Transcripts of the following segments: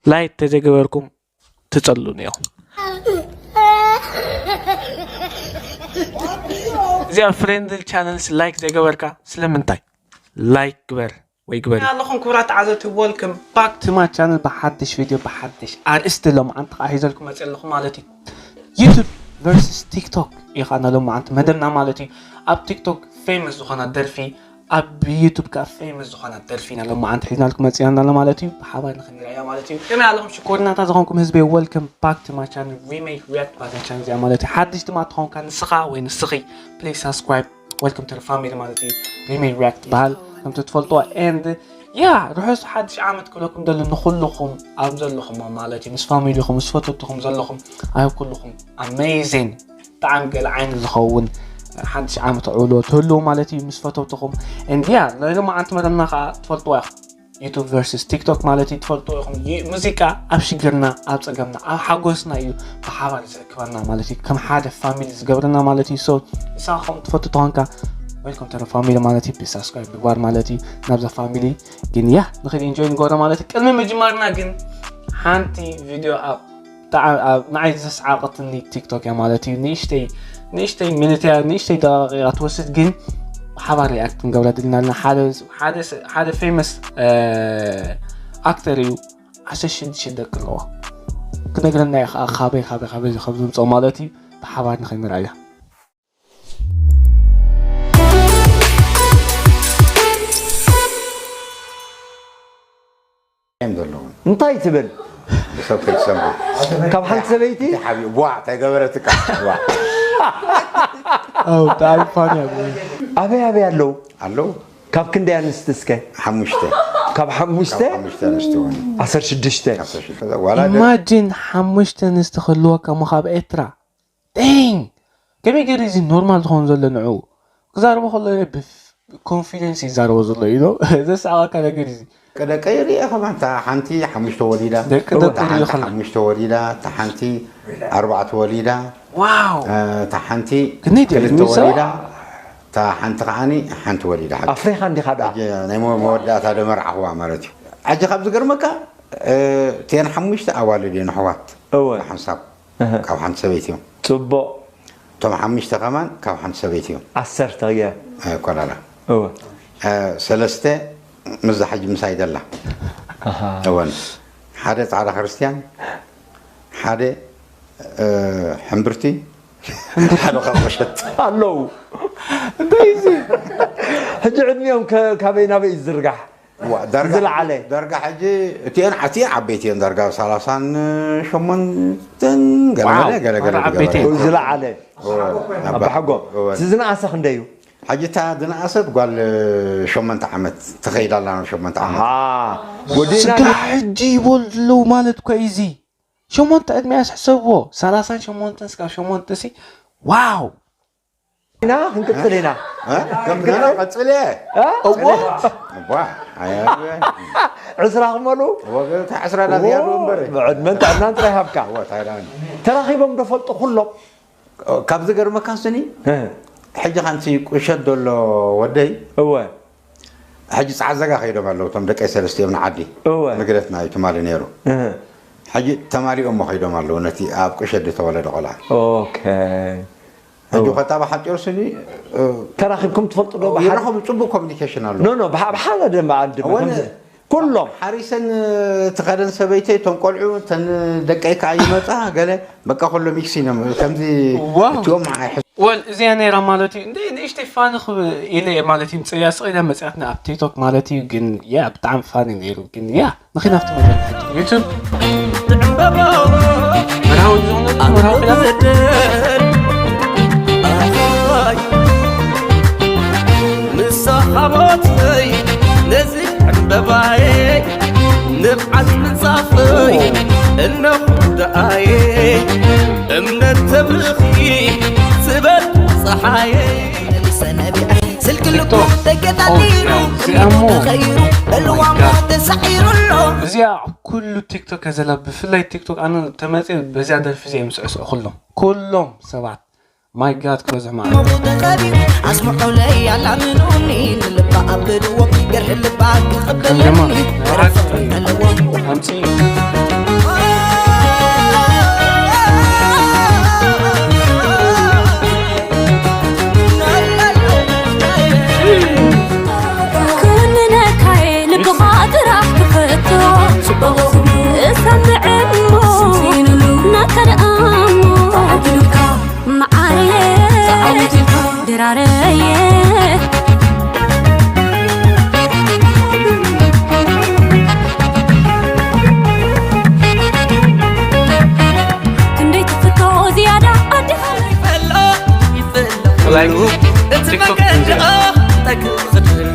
ላይክ ተዘይገበርኩም ትጸሉን እዮም። እዚኣ ፍሬንድሊ ቻነልስ ላይክ ዘይገበርካ ስለምንታይ? ላይክ ግበር ወይ ግበሪ። ኣለኹም ክቡራት ተዓዘብቲ፣ welcome back to my channel። ብሓድሽ ቪድዮ ብሓድሽ ኣርእስቲ ሎምዓንቲ ከዓ ሒዘልኩም መፅእ ኣለኹ ማለት እዩ። ዩቱብ ቨርስስ ቲክቶክ እዩ ከዓ ሎምዓንቲ መደብና ማለት እዩ። ኣብ ቲክቶክ ፌመስ ዝኾነ ደርፊ ኣብ ዩቱብ ከዓ ፌመስ ዝኾነ ደርፊ ኢና ሎምዓንቲ ሒዝናልኩም መፂና ኣሎ ማለት እዩ። ብሓባር ንክንሪኣያ ማለት እዩ። ቅድሚ ኣለኹም ሽኮርናታ ዝኾንኩም ህዝቢ፣ welcome back to my channel። ሪሜክ ሪያክት ባዛ ቻነል እዚኣ ማለት እዩ። ሓድሽ ድማ ትኾንካ ንስኻ ወይ ንስኺ፣ please subscribe። Welcome to the family ማለት እዩ። ሪሜክ ሪያክት ትበሃል ከምቲ ትፈልጥዎ። And ያ ርሑስ ሓድሽ ዓመት ክብለኩም ደሊ ንኩልኹም ኣብ ዘለኹም ማለት እዩ። ምስ ፋሚሊኹም ምስ ፈተውትኹም ዘለኹም ኣብ ኩልኹም ኣሜዚንግ ብጣዕሚ ገለ ዓይነት ዝኸውን ሓድሽ ዓመት ዕውሎ ትህልው ማለት እዩ ምስ ፈተውትኹም። And ያ ናይ ሎምዓንቲ መደብና ከዓ ትፈልጥዋ ኢኹም። ዩቱብ ቨርስስ ቲክቶክ ማለት እዩ ትፈልጥዎ ኢኹም። ዩ- ሙዚቃ ኣብ ሽግርና ኣብ ፀገምና ኣብ ሓጎስና እዩ ብሓባር ዘእክበና ማለት እዩ። ከም ሓደ ፋሚሊ ዝገብረና ማለት እዩ። So ንስኻ ከም ትፈቱ ተኾንካ welcome to the family ማለት እዩ። ፕሊስ ሳብስክራይብ ምግባር ማለት እዩ ናብዛ ፋሚሊ። ግን ያ ንኽእል ኢንጆይ ንገብሮ ማለት እዩ። ቅድሚ ምጅማርና ግን ሓንቲ ቪድዮ ኣብ ብጣዕሚ ኣብ ንዓይ ዘስዓቐትኒ ቲክቶክ እያ ማለት እዩ። ንእሽተይ ንእሽተይ ሚኒት እያ፣ ንእሽተይ ደቂቃ ትወስድ፣ ግን ብሓባር ሪኣክት ክንገብራ ድልና ኣለና። ሓደ ሓደ ፌመስ ኣክተር እዩ። ዓሰርተ ሽዱሽተ ደቂ ኣለዎ። ክነግረና እዩ ከዓ ካበይ ካበይ ካበይ ከም ዘምፅኦ ማለት እዩ። ብሓባር ንኸይንርኣያ። እዮም ዘለዉ። እንታይ ትብል? ሰብ ከይትሰምዑ። ካብ ሓንቲ ሰበይቲ? እቲ ሓቢኡ፣ ቧዕ፣ እንታይ ገበረትካ? ቧዕ። ኣው፣ ብጣዕሚ ፋኒ እያ። ኣበይ ኣበይ ኣለዉ? ኣለዉ። ካብ ክንደይ ኣንስቲ እስከ? ሓሙሽተ። ካብ ሓሙሽተ? ካብ ሓሙሽተ ኣንስቲ እውን። ዓሰርተ ሽዱሽተ። ዓሰርተ ሽዱሽተ። ዋላ ደ- ኢማጂን ሓሙሽተ ኣንስቲ ክህልወካ እሞ ካብ ኤርትራ። ደን ከመይ ገይሩ እዚ ኖርማል ዝኸውን ዘሎ ንዕኡ ክዛረቦ ከሎ ብኮንፊደንስ ይዛረቦ ዘሎ እዩ። ዘስዓቐካ ነገር እዚ። ደቀይ ርእየ ከማን፣ እታ ሓንቲ ሓሙሽተ ወሊዳ፣ ደቂ እታ ደቂ ርእዩ ሓንቲ ከማን። ሓሙሽተ ወሊዳ፣ እታ ሓንቲ ኣርባዕተ ወሊዳ፣ ዋው። እ፣ እታ ሓንቲ ክንደይ ድዩ ክልተ ዕድሚኡ ሰብኣይ? ወሊዳ፣ እታ ሓንቲ ከዓኒ ሓንቲ ወሊዳ። ሓቂ። ኣፍሪኻ እንዲኻ ደኣ? ሕጂ ናይ መ-፣ መወዳእታ ደመርዓኹዋ ማለት እዩ። ሕጂ ካብ ዝገርመካ፣ እ፣ እተን ሓሙሽተ ኣዋልድ እየን ኣሕዋት። እወ። ሓንሳብ እህ። ካብ ሓንቲ ሰበይቲ እዮም። ጽቡቕ። እቶም ሓሙሽተ ከማን ካብ ሓንቲ ሰበይቲ እዮም። ዓሰርተ እየ። ኣይኮላላ። እወ። እ፣ ሰለስተ ምስዛ ሕጂ ምሳይ ደላ። ኣሃ። እወን። ሓደ ጻዕዳ ክርስትያን፣ ሓደ፣ እ፣ ሕምብርቲ፣ ሓደ ካብ መሸጥ። ኣለዉ። እንታይ እዚ? ሕጂ ዕድሚኦም ከ-፣ ካበይ ናበይ እዩ ዝዝርጋሕ? ዋ፣ ዳርጋ ዝለዓለ። ዳርጋ ሕጂ እቲአን ዓቲ ዓበይቲ እየን፣ ዳርጋ ሰላሳን ሸሞንተን ገለ ዋው፣ ገለ፣ ገለ፣ ገለ፣ ዓበይቲ ገለ። እየን። ዝለዓለ። ኦ፣ ኣባ ኣባ-፣ ሓጎ። ኦ። እቲ ዝነኣሰ ክንደይ እዩ? ሕጂ እታ ዝነኣሰት ጓል ሸሞንተ ዓመት ትኸይድ ኣላ፣ ናብ ሸሞንተ ዓመት። ኣሃ። ወዲእና ስጋ ሕጂ ይበሉ ኣለዉ ማለት እኮ እዩ እዚ። ሸሞንተ ዕድሚኣስ ሕሰብዎ፣ ሰላሳን ሸሞንተን ስጋብ ሸሞንተ ሲ፣ ዋው! ኢና ክንቅጽል ኢና። እ? ከም ገና ቀጽል እየ። እ? እዎ። እዋ፣ ኣየ፣ ዕስራ ክመሉ? ወገ፣ እታ ዕስራ ዳት እያ እምበር። ብዕድመን ጥዕናን ጥራይ ሃብካ። እዎ፣ ታይላንድ። ተራኺቦም ዶ ፈልጡ ኩሎም? ካብ ዝገርመካ ስኒ፣ እ። ሕጂ ካንቲ ቁሸት ዘሎ ወደይ፣ እወ። ሕጂ ጻዕዘጋ ከይዶም ኣለዉ፣ እቶም ደቀይ ሰለስቲኦም ንዓዲ። እወ። ንግደትና እዩ ትማሊ ነይሩ። እህ። ሕጂ ተማሊኦሞ ከይዶም ኣለዉ፣ ነቲ ኣብ ቁሸት ዝተወለደ ቆልዓ። ኦኬ። ሕጂ እወ። ኮታ ብሓጺሩ ስኒ፣ እ፣ ተራኺብኩም ትፈልጡ ዶ? ብሓ-፣ ይራኸቡ፣ ጽቡቕ ኮሚኒኬሽን ኣለዎ። ኖ፣ ኖ፣ ብሓ-፣ ብሓደ ደንበ ዓዲ እወ፣ ከምዚ ን-፣ ኩሎም። ሓሪሰን፣ እ፣ ትኸደን ሰበይተይ፣ እቶም ቆልዑ፣ እተን ደቀይ ከኣ ይመጻ፣ ገለ፣ በቃ፣ ኩሎም ሚክስ እዮም። ከምዚ ዋው። እቲኦም ኣይሕ-፣ ወል፣ እዚኣ ነይራ ማለት እዩ። እንደ ንእሽተይ ፋን ክብ-፣ ኢለ እየ ማለት እዩ። ምጽያ ስቕ ኢላ መጽያትና ኣብ ቲክቶክ ማለት እዩ። ግን ያ፣ ብጣዕሚ ፋኒ ነይሩ። ግን ያ፣ ንኺድ ናብቲ መድረኽ ሕጂ። ዩቱብ። መርሃዊ ዝኾነ መርሃዊ ኺዳ። ንሳ ሓሞተይ ነዚ ዕምበባየ ንብዓት ምንጻፈይ እነኹ ደኣየ እምነት ተብርኺ ዝበል ጸሓየ። ሰነቢዐ ስልኪ ልቡ ተገጣጢሩ እዚኣ እሞ ተኸይሩ በልዋሞ ተሳዒሩ ኣሎ። እዚኣ ኩሉ ቲክቶክ ዘላ ብፍላይ ቲክቶክ ኣነ ተመጽየ በዚኣ ደርፊ እዚኣ ምስዕስዑ ኩሎም ኩሎም ሰባት ማይ ጋድ ክበዝሕ ማለት። ሞቑ ተኸቢቡ ኣስምዑለይ ኣላምኑኒ ንልባ ኣብድዎ ገርሒ ልባ ክቕበለኒ ከምደማ ፍቕሪ ኣለዎ። ኣምጽእ ላይክ ቲክቶክ እንጀራ።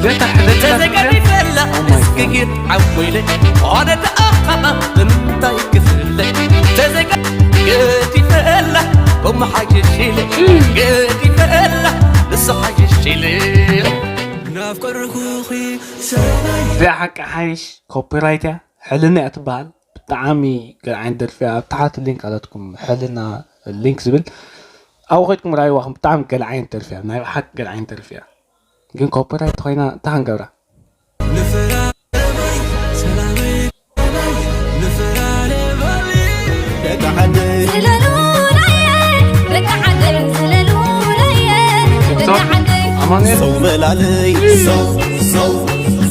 ገታ ሕደት ተዘጋዲፈላ እስክጊት ዓዊለ ሆነ ደኣ ንምንታይ ክፍለ ተዘጋ ገዲፈላ ብመሓየሽ ኢለ ገዲፈላ ንሱ ሓየሽ ኢለ ናፍቆርኩኺ ሰማይ እዚኣ ሓቂ ሓይሽ ኮፒራይት እያ። ሕልና እያ ትበሃል። ብጣዕሚ ገለ ዓይነት ደርፊ እያ። ኣብ ታሕቲ ሊንክ ኣለትኩም ሕልና ሊንክ ዝብል ኣብኡ ከድኩም ራይዋኹም። ብጣዕሚ ገለ ዓይነት ደርፊ እያ። ናይ ብሓቂ ገለ ዓይነት ደርፊ እያ። ግን ኮፒራይት ተኾይና እንታይ ክንገብራ? ደቂ ዓደይ ስለሉለየ ደቂ ዓደይ ስለሉለየ ደቂ ዓደይ ኣማኑኤል ሰው በላለይ ሰው ሰው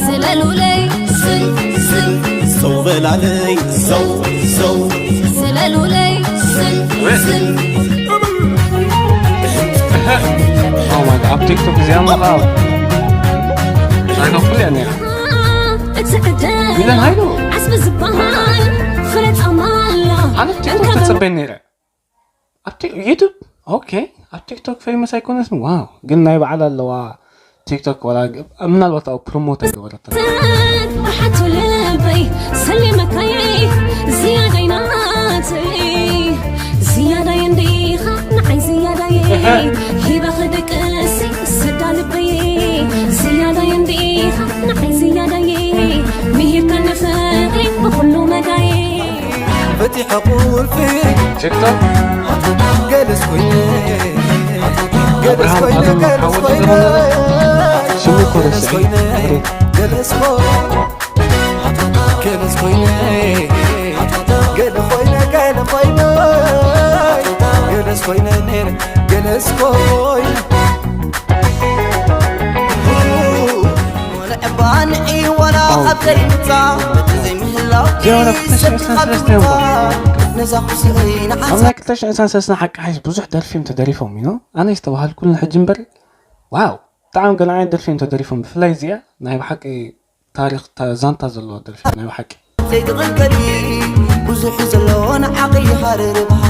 ስለሉለይ ስል ስል ሰው በላለይ ሰው ሰው ስለሉለይ ስል ስል Oh my God፣ ኣብ ቲክቶክ እዚኣ መቓ ኣይነኹል እያ ነይራ። እቲ ዕደ ሚለን ሃይሉ ዓስቢ ዝበሃል ፍረ ጻማ ኣላ ኣነ ቲክቶክ ተጸበየ ነይረ። ኣብ ቲ- ዩቱብ ኦኬ፣ ኣብ ቲክቶክ ፌመስ ኣይኮነትን። ዋው፣ ግን ናይ ባዕላ ኣለዋ ቲክቶክ። ዋላ ግ- ምናልባት ኣብ ፕሮሞት ኣይገበረትን። ብሓቱ ልበይ ሰሊመካየ ዝያዳይ ናተይ ዝያዳይ እንዲኻ ንዓይ ዝያዳየ ሂበ ክድቅሲ ሰዳ ልበይ ዝያዳይ እንዲኻ ንዓይ ዝያዳየ ምሂርካ ንፍቕሪ ብኹሉ መዳየ ፈቲሐ ቁልፊ ቲክቶክ ገለስ ኮይነ ገለስ ኮይነ ገለስ ኮይነ ገለስ ኮይነ ገለስ ኮይነ ገለስ ኮይነ ገለ ኮይነ ገለ ኮይነ ገለስ ኮይነ ነይረ ገለስ ኮይነ ኣብ ናይ ክልተ ሽሕን ሰለስተን ሓቂ ሓይሽ ብዙሕ ደርፊ እዮም ተደሪፎም እዩ ኣነ ዝተባሃልኩሉ ሕጂ እምበር ዋው ብጣዕሚ ገለ ዓይነት ደርፊ እዮም ተደሪፎም ብፍላይ እዚኣ ናይ ብሓቂ ታሪኽ ዛንታ ዘለዎ ደርፊ ናይ ብሓቂ ዘይትቕልቀሊ ብዙሕ ዘሎ ንዓኺ ሃርርብሃ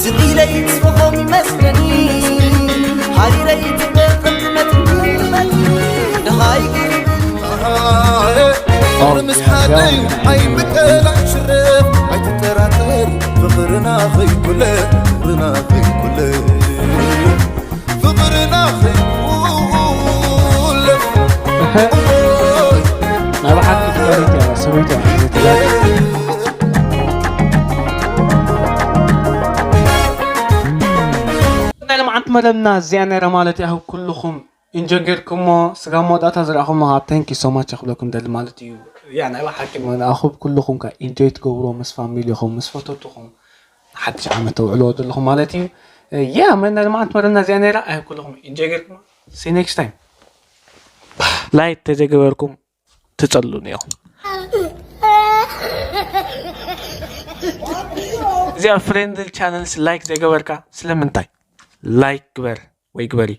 ስቕ ኢለ ይጽበኾም ይመስለኒ ሃሪረ ይጽበ ቅድመት ድሃይ ምስ ሓደይ ኣይምቀላዕ ሽረፍ ኣይትጠራጠር ፍቕርና ኸይኩለ ፍቕርና ኸይኩለ ፍቕርና ኸይኩለ ናይ ብሓቂ ፍቕሪት እያ ሰበይቲ እያ ዘይትላለ ናይ ልምዓት መደብና እዚኣ ነይራ ማለት እያ ኩልኹም ኢንጆ ጌርኩሞ ስጋ መወዳእታ ዝረኣኹሞ ካብ thank you so much ክብለኩም ደሊ ማለት እዩ ያ ናይ ብሓቂ ኣኹብ ኩልኹም ከ ኢንጆይ ትገብርዎ ምስ ፋሚሊኹም ምስ ፈተውትኹም ሓድሽ ዓመት ተውዕልዎ ዘለኹም ማለት እዩ ያ መና ልምዓት መረና እዚኣ ነይራ ኣይ ኩልኹም ኢንጆይ ጌርኩም see next time like ተዘገበርኩም ትጸሉን እዮም እዚኣ ፍሬንድል ቻነልስ ላይክ ዘይገበርካ ስለምንታይ ላይክ ግበር ወይ ግበሪ